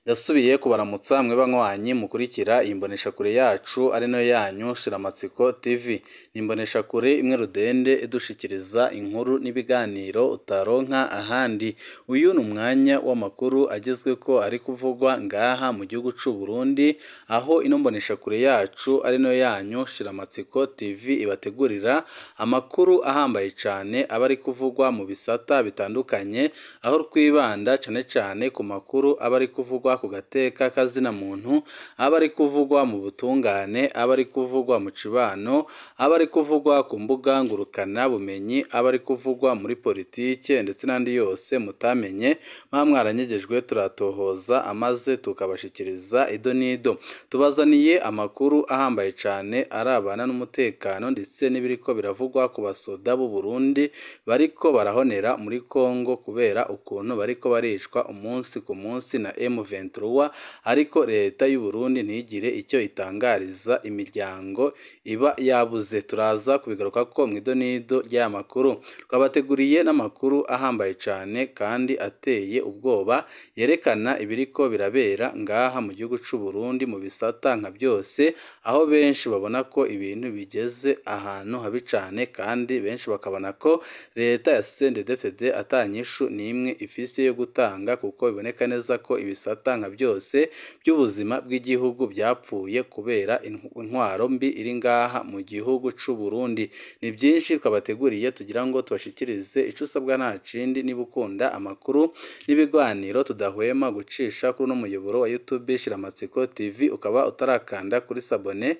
Ndasubiye kubaramutsa mwe banywanyi mukurikira iyi mboneshakure yacu ari nayo yanyu Shiramatsiko TV. Ni imboneshakure imwe rudende idushikiriza inkuru n'ibiganiro utaronka ahandi. Uyu ni umwanya w'amakuru agezweko ari kuvugwa ngaha mu gihugu c'u Burundi, aho ino mboneshakure yacu ari nayo yanyu Shiramatsiko TV ibategurira amakuru ahambaye cane aba ari kuvugwa mu bisata bitandukanye, aho twibanda cane cane ku makuru aba ari kuvugwa ku gateka kazina muntu, aba ari kuvugwa mu butungane, aba ari kuvugwa mu cibano, aba ari kuvugwa ku mbuga ngurukana bumenyi, aba ari kuvugwa muri politike ndetse n'andi yose mutamenye muba mwaranyegejwe, turatohoza amaze tukabashikiriza ido n'ido. Tubazaniye amakuru ahambaye cane arabana n'umutekano ndetse n'ibiriko biravugwa ku basoda b'u Burundi bariko barahonera muri Kongo kubera ukuntu bariko baricwa umunsi ku munsi na M23, ariko leta y'u Burundi ntigire icyo itangariza imiryango iba yabuze. Turaza kubigaruka ko mu idonido ry'aya makuru. Twabateguriye n'amakuru ahambaye cane kandi ateye ubwoba yerekana ibiriko birabera ngaha mu gihugu c'u Burundi mu bisata nka byose, aho benshi babona ko ibintu bigeze ahantu habi cane, kandi benshi bakabona ko leta ya CNDD-FDD atanyishu n'imwe ifise yo gutanga, kuko biboneka neza ko ibisata nka byose by'ubuzima bw'igihugu byapfuye kubera intwaro mbi iri ngaha mu gihugu c'u Burundi. Ni byinshi twabateguriye tugira ngo tubashikirize. Ico usabwa nta kindi, niba ukunda amakuru n'ibiganiro tudahwema gucisha kuri uno muyoboro wa YouTube Shiramatsiko TV, ukaba utarakanda kuri sabone,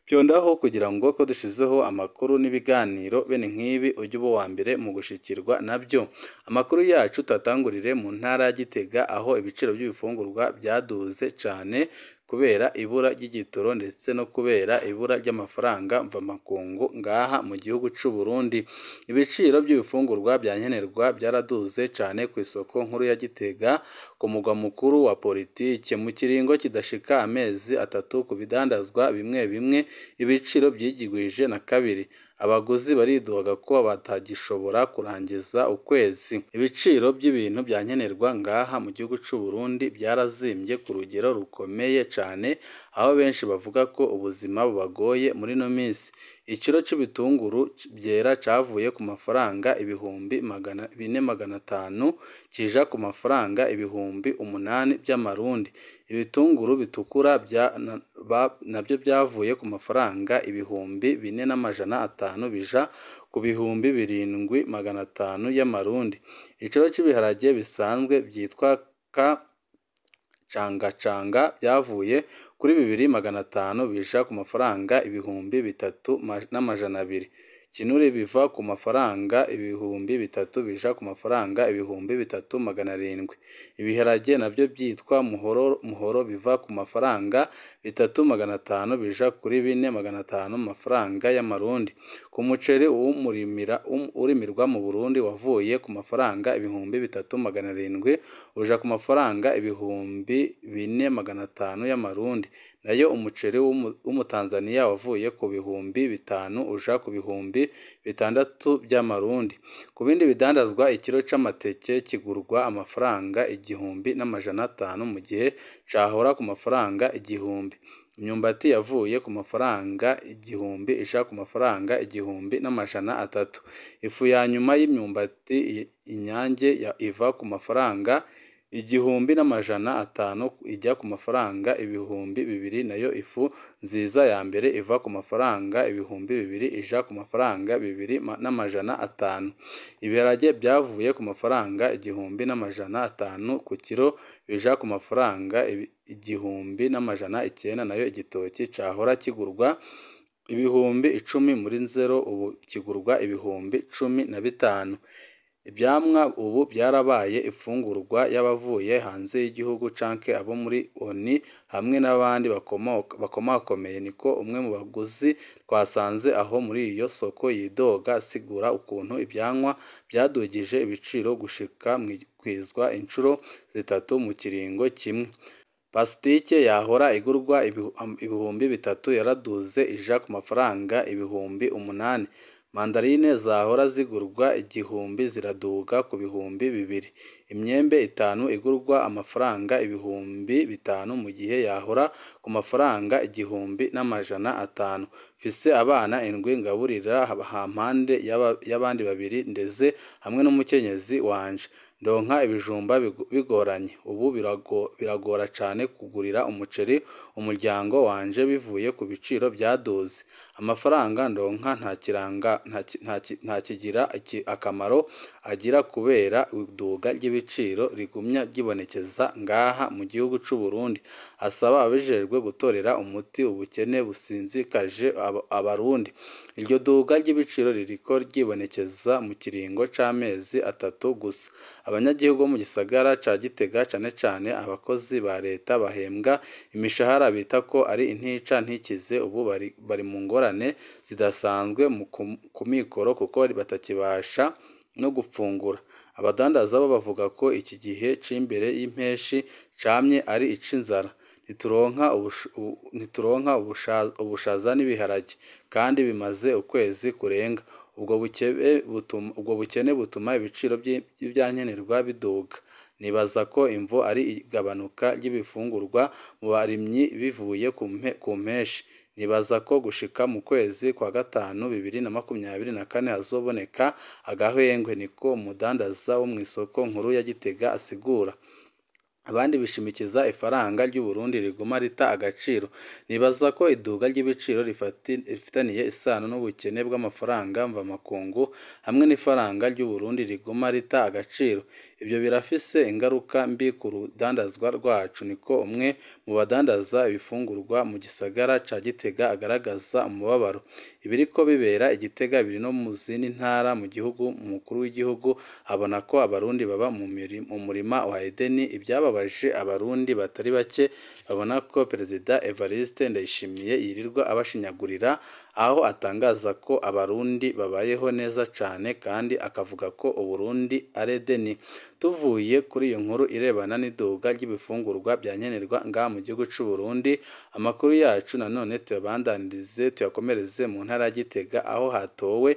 byondaho kugira ngo ko dushizeho amakuru n'ibiganiro bene nk'ibi ujye uba uwa mbere mu gushikirwa nabyo. Amakuru yacu tuatangurire mu ntara ya Gitega, aho ibiciro by'ibifungurwa byaduze cane kubera ibura ry'igitoro ndetse no kubera ibura ry'amafaranga mvamakungu ngaha mu gihugu c'u Burundi. Ibiciro by'ibifungurwa bya nkenerwa byaraduze cane ku isoko nkuru ya Gitega, ku mugwa mukuru wa politike. Mu kiringo kidashika amezi atatu, ku bidandazwa bimwe bimwe ibiciro byigwije na kabiri. Abaguzi baridoga ko batagishobora kurangiza ukwezi. Ibiciro by'ibintu bya nkenerwa ngaha mu gihugu c'u Burundi byarazimbye ku rugero rukomeye cane, aho benshi bavuga ko ubuzima bubagoye muri ino minsi. Ikiro c'ibitunguru byera cavuye ku mafaranga 4,500 kija ku mafaranga 8,000 by'amarundi. Ibitunguru bitukura nabyo byavuye ku mafaranga 4,500 bija ku 7,500 y'amarundi. Ikiro c'ibiharage bisanzwe byitwa ka cangacanga byavuye kuri 2,500 bija ku mafaranga 3,200. Kinure biva ku mafaranga 3,000 bija ku mafaranga 3,700. Ibiharage nabyo byitwa muhoro muhoro biva ku mafaranga 3,500 bija kuri 4,500 mafaranga y'amarundi. Ku muceri urimirwa mu Burundi wavuye ku mafaranga 3,700 uja ku mafaranga 4,500 y'amarundi. Nayo umuceri w'umutanzania wavuye ku 5,000 uja ku 6,000 by'amarundi. Ku bindi bidandazwa, ikiro c'amateke kigurwa amafaranga 1,500 mu gihe cahora ku mafaranga 1,000. Imyumbati yavuye ku mafaranga 1,000 ija ku mafaranga 1,300. Ifu ya nyuma y'imyumbati Inyange iva ku mafaranga 1,500 ijya ku mafaranga 2,000, nayo ifu nziza ya mbere iva ku mafaranga 2,000 ija ku mafaranga 2,500. Ibiharage byavuye ku mafaranga 1,500 ku kiro bija ku mafaranga 1,900, nayo igitoki cahora kigurwa 10,000 muri nzero ubu kigurwa 15,000. Ivyamwa ubu byarabaye ifungurwa y'abavuye hanze y'igihugu canke abo muri ONU hamwe n'abandi bakomakomeye, niko umwe mu baguzi twasanze aho muri iyo soko yidoga asigura ukuntu ivyamwa byadugije ibiciro gushika kwizwa incuro zitatu mu kiringo kimwe. Pasitike yahora igurwa 3,000 yaraduze ija ku mafaranga 8,000. Mandarine zahora zigurwa 1000 ziraduga ku 2000. Imyembe 5 igurwa amafaranga 5000 mu gihe yahora ku mafaranga 1500. Mfise abana 7 ngaburira hampande y'abandi 2 ndeze hamwe n'umukenyezi wanje. Ndonka ibijumba bigoranye. Ubu biragora cane kugurira umuceri umuryango wanje bivuye ku biciro byaduze. Amafaranga ndonka ntakigira akamaro agira kubera iduga ry'ibiciro rigumya ryibonekeza ngaha mu gihugu c'u Burundi. Asaba ababijejwe gutorera umuti ubukene businzikaje abarundi. Iryo duga ry'ibiciro ririko ryibonekeza mu kiringo c'amezi 3 gusa. Abanyagihugu bo mu gisagara ca Gitega cane cane abakozi ba leta bahembwa imishahara bita ko ari intica ntikize, ubu bari mu ngorane zidasanzwe ku mikoro kuko batakibasha no gufungura. Abadandaza bo bavuga ko iki gihe c'imbere y'impeshi camye ari ic'inzara. Ntituronka ubushaza n'ibiharage kandi bimaze ukwezi kurenga. Ubwo bukene butuma ibiciro by'ivyankenerwa biduga. Nibaza ko imvo ari igabanuka ry'ibifungurwa mu barimyi bivuye ku mpeshi. Nibaza ko gushika mu kwezi kwa gatanu 2024 hazoboneka agahengwe, niko umudandaza wo mw'isoko nkuru ya Gitega asigura. Abandi bishimikiza ifaranga ry'u Burundi riguma rita agaciro. Nibaza ko iduga ry'ibiciro rifitaniye isano n'ubukene bw'amafaranga mvamakungu hamwe n'ifaranga ry'u Burundi riguma rita agaciro. Ibyo birafise ingaruka mbi ku rudandazwa rwacu, niko umwe mu badandaza ibifungurwa mu gisagara ca Gitega agaragaza umubabaro. Ibiriko bibera i Gitega biri no mu zindi ntara mu gihugu. Umukuru w'igihugu abona ko abarundi baba mu murima wa Edeni. Ibyababaje abarundi batari bake babona ko Perezida Evariste Ndayishimiye yirirwa abashinyagurira, aho atangaza ko abarundi babayeho neza cane kandi akavuga ko Uburundi ari Edeni. Tuvuye kuri iyo nkuru irebana n'iduga ry'ibifungurwa bya nkenerwa ngaha mu gihugu c'u Burundi, amakuru yacu nanone tuyabandanirize tuyakomereze mu ntara ya Gitega, aho hatowe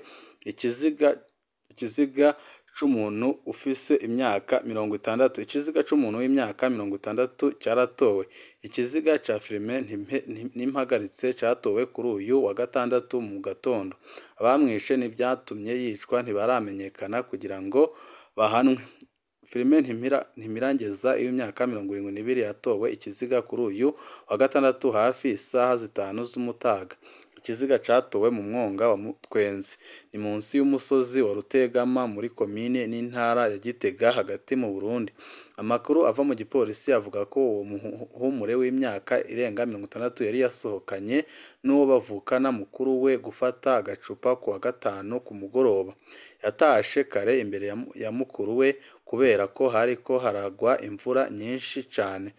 ikiziga c'umuntu ufise imyaka 60. Ikiziga c'umuntu w'imyaka 60 caratowe. Ikiziga ca Firmin Ntimpagaritse catowe kuri uyu wa gatandatu mu gatondo. Abamwishe n'ivyatumye yicwa ntibaramenyekana kugira ngo bahanwe. Firmin Ntimirangeza w'imyaka 72 yatowe ikiziga kuri uyu wa gatandatu hafi isaha 5 z'umutaga. Ikiziga catowe mu mwonga wa Mutwenzi, ni munsi y'umusozi wa Rutegama muri komine n'intara ya Gitega hagati mu Burundi. Amakuru ava mu gipolisi avuga ko uwo muhumure w'imyaka irenga 60 yari yasohokanye n'uwo bavukana mukuru we gufata agacupa ku wa gatanu ku mugoroba. Yatashe kare imbere ya mukuru we kubera ko hariko haragwa imvura nyinshi cane.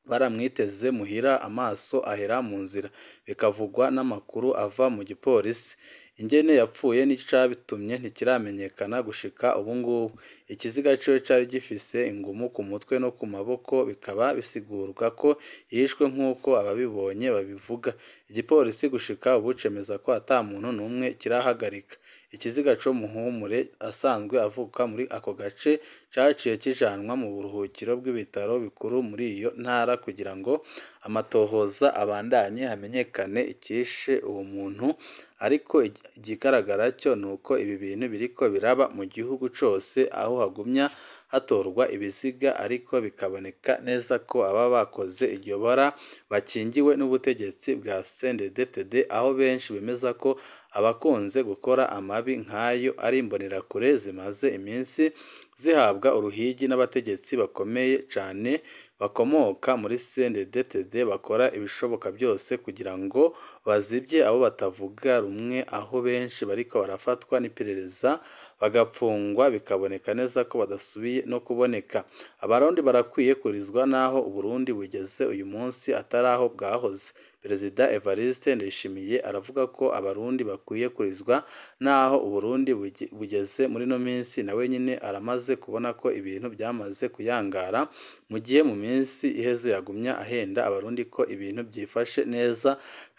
Baramwiteze muhira amaso ahera mu nzira, bikavugwa n'amakuru ava mu gipolisi. Ingene yapfuye n'icabitumye ntikiramenyekana gushika ubungubu. Ikiziga ciwe cari gifise ingumu ku mutwe no ku maboko, bikaba bisigurwa ko yishwe nk'uko ababibonye babivuga. Igipolisi gushika ubu cemeza ko ata muntu n'umwe kirahagarika. Ikiziga co muhumure asanzwe avuka muri ako gace caciye kijanwa mu buruhukiro bw'ibitaro bikuru muri iyo ntara kugira ngo amatohoza abandanye hamenyekane icishe uwo muntu. Ariko ikigaragara cyo nuko ibi bintu biriko biraba mu gihugu cose, aho hagumya hatorwa ibiziga ariko bikaboneka neza ko aba bakoze iryo bara bakingiwe n'ubutegetsi bwa CNDD-FDD, aho benshi bemeza ko abakunze gukora amabi nk'ayo ari imbonerakure zimaze iminsi zihabwa uruhigi n'abategetsi bakomeye cane bakomoka muri CNDD-FDD, bakora ibishoboka byose kugira ngo bazibye abo batavuga rumwe, aho benshi bariko barafatwa n'iperereza bagapfungwa bikaboneka neza ko badasubiye no kuboneka. Abarundi barakwiye kurizwa n'aho Uburundi bugeze uyu munsi atari aho bwahoze. Perezida Evariste Ndayishimiye aravuga ko abarundi bakwiye kurizwa n'aho Uburundi bugeze muri no minsi, nawe nyine aramaze kubona ko ibintu byamaze kuyangara. Mu gihe mu minsi iheze yagumya ahenda Abarundi ko ibintu byifashe neza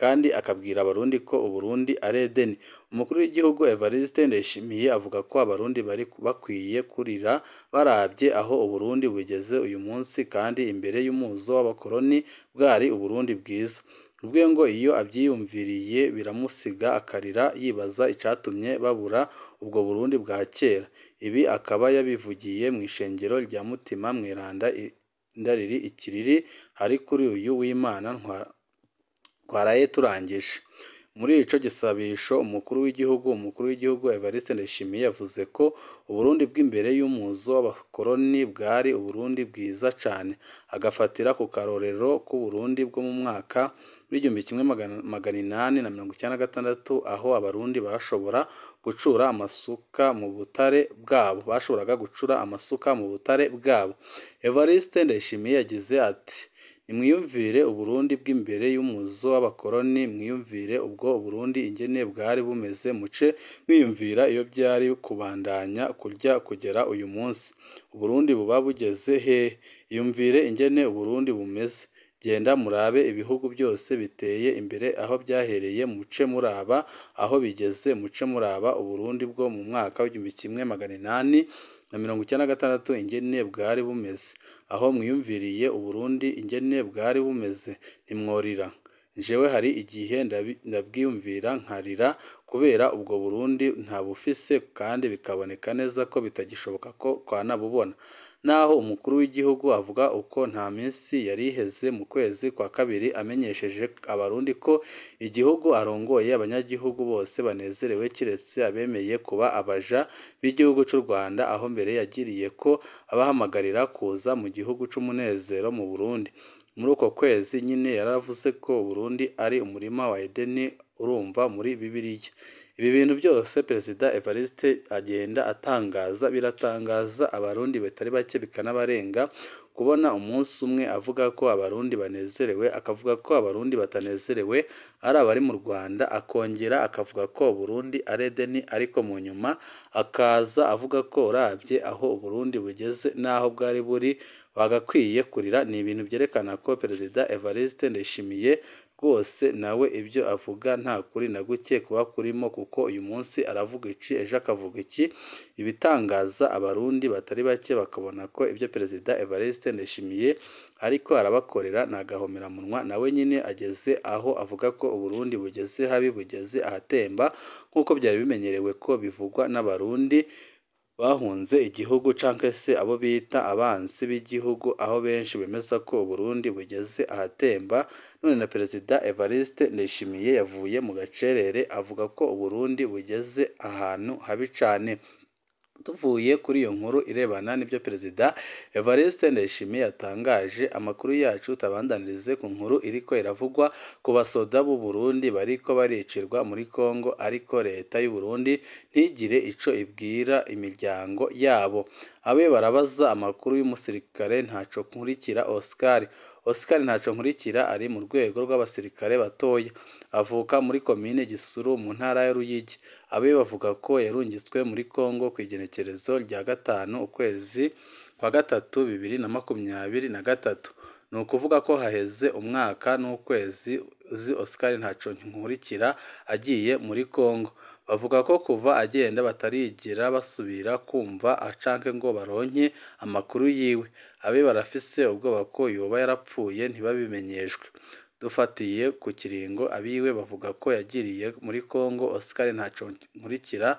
kandi akabwira Abarundi ko Uburundi ari Edeni. Umukuru w'igihugu Evariste Ndayishimiye avuga ko Abarundi bari bakwiye kurira barabye aho Uburundi bugeze uyu munsi kandi imbere y'umuzo w'abakoroni bwari Uburundi bwiza. Ubwe ngo iyo abyiyumviriye biramusiga akarira yibaza icatumye babura ubwo Burundi bwa kera. Ibi akaba yabivugiye mu ishengero rya Mutima Mweranda Ndariri Ikiriri hari kuri uyu w'Imana twaraye turangije. Muri ico gisabisho umukuru w'igihugu Evariste Ndayishimiye yavuze ko Uburundi bw'imbere y'umuzo w'abakoroni bwari Uburundi bwiza cane, agafatira ku karorero k'Uburundi bwo mu mwaka w'1896 aho Abarundi bashobora gucura amasuka mu butare bwabo Evariste Ndayishimiye yagize ati: "Nimwiyumvire Uburundi bw'imbere y'umuzo w'abakoroni, mwiyumvire ubwo Uburundi ingene bwari bumeze, muce mwiyumvira iyo byari kubandanya kurya kugera uyu munsi. Uburundi buba bugeze hehe? Iyumvire ingene Uburundi bumeze. Genda murabe ibihugu byose biteye imbere aho byahereye, muce muraba aho bigeze, muce muraba Uburundi bwo mu mwaka w'1896 ingene bwari bumeze. Aho mwiyumviriye Uburundi ingene bwari bumeze ntimworira. Jewe hari igihe ndabwiyumvira nkarira kubera ubwo Burundi ntabufise kandi bikaboneka neza ko bitagishoboka ko twanabubona." Naho umukuru w'igihugu avuga uko nta minsi yari iheze mu kwezi kwa kabiri amenyesheje Abarundi ko igihugu arongoye abanyagihugu bose banezerewe kiretse abemeye kuba abaja b'igihugu c'u Rwanda, aho mbere yagiriye ko abahamagarira kuza mu gihugu c'umunezero mu Burundi. Muri uko kwezi nyine yaravuze ko Uburundi ari umurima wa Edeni urumva muri Bibiliya. Ibi bintu byose Perezida Evariste agenda atangaza biratangaza Abarundi batari bake bikanabarenga kubona umunsi umwe avuga ko Abarundi banezerewe, akavuga ko Abarundi batanezerewe ari abari mu Rwanda, akongera akavuga ko Uburundi ari Edeni, ariko mu nyuma akaza avuga ko uravye aho Uburundi bugeze n'aho bwari buri bagakwiye kurira. Ni ibintu byerekana ko Perezida Evariste Ndayishimiye rwose nawe ibyo avuga nta kuri na guke kuba kurimo, kuko uyu munsi aravuga iki ejo akavuga iki, ibitangaza Abarundi batari bake bakabona ko ibyo Perezida Evariste Ndayishimiye ariko arabakorera ni agahomamunwa. Nawe nyine ageze aho avuga ko Uburundi bugeze habi, bugeze ahatemba, nk'uko byari bimenyerewe ko bivugwa n'Abarundi bahunze igihugu canke se abo bita abansi b'igihugu, aho benshi bemeza ko Uburundi bugeze ahatemba. None na Perezida Evariste Ndayishimiye yavuye mu gacerere avuga ko Uburundi bugeze ahantu habi cane. Tuvuye kuri iyo nkuru irebana n'ibyo Perezida Evariste Ndayishimiye yatangaje, amakuru yacu tabandanirize ku nkuru iriko iravugwa ku basoda b'u Burundi bariko baricirwa muri Kongo, ariko leta y'u Burundi ntigire ico ibwira imiryango yabo. Abe barabaza amakuru y'umusirikare Ntaco Nkurikira Oscar. Oscar Ntaco Nkurikira ari mu rwego rw'abasirikare batoya, avuka muri komine Gisuru mu ntara ya Ruyigi. Abe bavuga ko yarungitswe muri Kongo ku igenekerezo rya 5 ukwezi kwa 3 2023. Ni ukuvuga ko haheze umwaka n'ukwezi Oscar Ntaco Nkurikira agiye muri Kongo. Bavuga ko kuva agenda batarigira basubira kumva acanke ngo baronke amakuru yiwe. Abe barafise ubwoba ko yoba yarapfuye ntibabimenyeshwe. Dufatiye ku kiringo abiwe bavuga ko yagiriye muri Kongo, Oscar Ntaco Nkurikira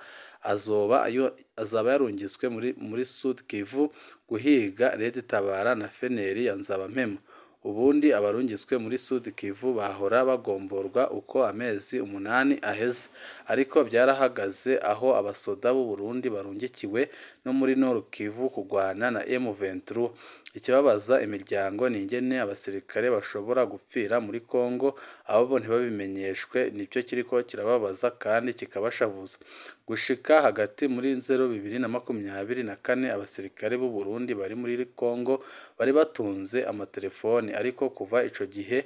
azaba yarungitswe muri Sud Kivu guhiga Red Tabara na Feneri ya Nzabampema. Ubundi abarungitswe muri Sud Kivu bahora bagomborwa uko amezi 8 aheze, ariko byarahagaze aho abasoda b'u Burundi barungikiwe no muri Nord Kivu kugwana na M23. Ikibabaza imiryango ni ingene abasirikare bashobora gupfira muri Kongo abo ntibabimenyeshwe, nicyo kiriko kirababaza kandi kikabashavuza. Gushika hagati muri 2024 abasirikare b'u Burundi bari muri Kongo bari batunze amatelefoni, ariko kuva ico gihe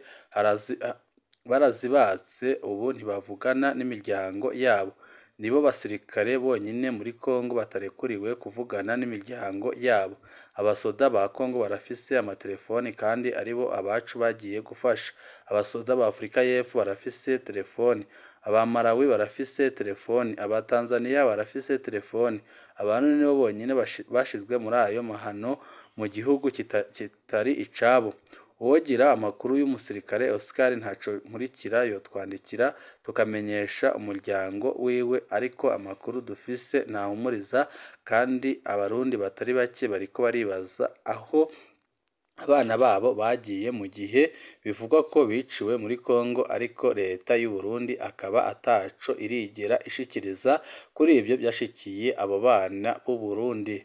barazibatse, ubu ntibavugana n'imiryango yabo. Nibo basirikare bonyine muri Kongo batarekuriwe kuvugana n'imiryango yabo. Abasoda ba Kongo barafise amatelefoni kandi aribo abacu bagiye gufasha. Abasoda ba Afrika y'Epfo barafise telefoni, aba Malawi barafise telefoni, aba Tanzania barafise telefoni. Abarundi nibo bonyine bashizwe muri ayo mahano mu gihugu kitari icabo. Uwogira amakuru y'umusirikare Oscar Ntaconkurikira yotwandikira tukamenyesha umuryango wiwe, ariko amakuru dufise ntahumuriza kandi abarundi batari bake bariko baribaza aho abana babo bagiye mu gihe bivugwa ko biciwe muri Kongo, ariko leta y'u Burundi akaba ataco irigera ishikiriza kuri ivyo vyashikiye abo bana b'u Burundi.